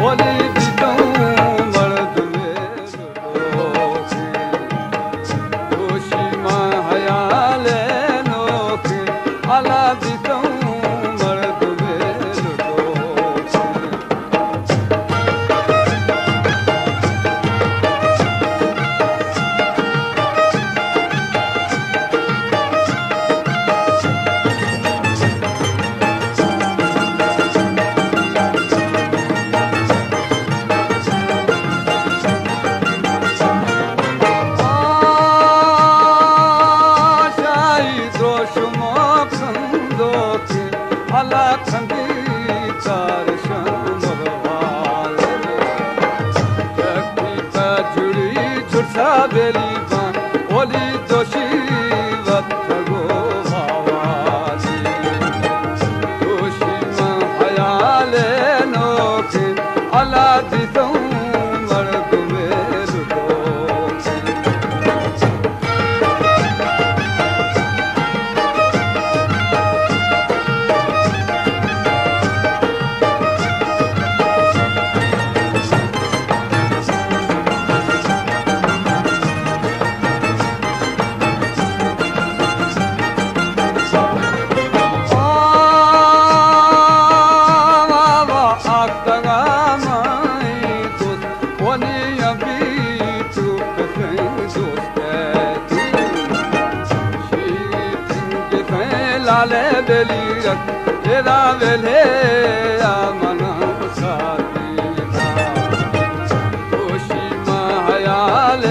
اولی بیتوں مردمے لوٹوکیں، دوشی ما حیالے نوکیں، الا بیتوں مردمے لوٹوکیں۔ آ شاہی دروشم ءُ کندوکیں، ہلاکندی تارشم روال۔ یکی پہ جڑی جڑسا بیلی بان، اولی دوشی وت گو باوازی۔ دوشی من حیال نوکیں، الا دیتوں مردمے لوٹوکیں۔ لالے بیلی رکھ، تیرا ویلے آ منا ساتھی۔ دوشی ما حیال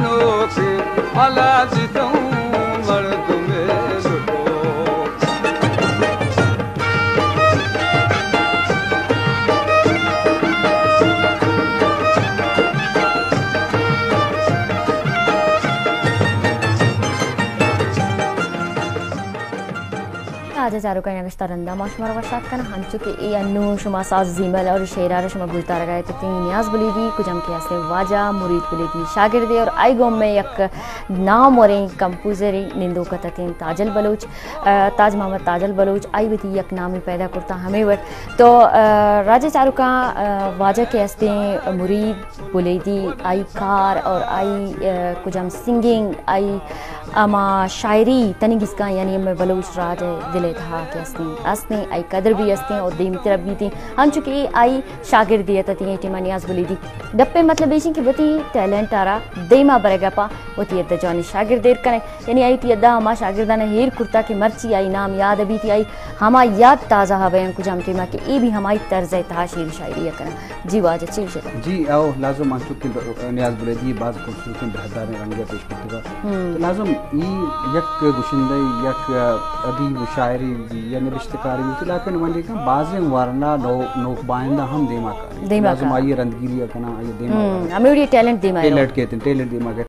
نوکیں، الا دیتوں مردمے لوٹوکیں۔ راجہ چاروکاں، نبشتہ رندا ما شمارا وش آتک کناں، انچو کہ اے انو شما ساز زیمل اور شعرا را شما گوشدارگا اتیں، نیاز بلیدی کجام کہ ہستیں واجہ مرید بلیدی شاگردے اور آئی گوں مئے یک ناموریں کمپوزرے نندوک اتیں تاجل بلوچ، آ، تاج محمد تاجل بلوچ، آئی وتی یک نامے پیدا کرتا ہمے وڑ۔ تو، آ، راجہ چاروکاں، آ، واجہ کہ ہستیں مرید بلیدی، آئی کار اور آئی، آ، کجام سنگنگ، آئی ہما شاعری تنیگیسکاں، یعنی ہمے بلوچ راج ءِ دل ءِ تہا کہ ہستیں، ہستیں، آئی قدر بھی ہستیں اور دیمتر بیتیں، انچو کہ آئی شاگردے ات اتیں اے ٹیما نیاز بلیدی۔ گپے مطلب ایشیں کہ وتی ٹیلنٹ ءَ را دیما برگ ءَ پا وتی ادا جوانیں شاگرد ایر کنئے۔ یعنی آئی وتی ادا ہما شاگرداں ہیر کرتا کہ مرچی آئی نام یاد بیت، آئی ہما یاد تازہ بیاں کجام ٹیما کہ اے بھی ہمائی طرز ءِ تہا شعر شاعری ءَ کناں۔ جی واجہ، چی گوشے؟ جی، او لازم انچو کہ نیاز بلیدی باز خوبصورتیں بہداریں رنگے پیش کرتگا۔ ہم۔ تو لازم ای یک گشندہ، یک ادیب و شاعری یا نبشتہ کاری بیت، لیکن منی کن بازیں ورنا نو-، نوک بائندہ ہم دیما کاری۔ دیما لازم کار۔ آئی رندگیری کناں، آئی دیما ہم، کار۔ ہمے وڑی ٹیلنٹ دیما ٹیلنٹ کیت، ٹیلنٹ دیما کیت۔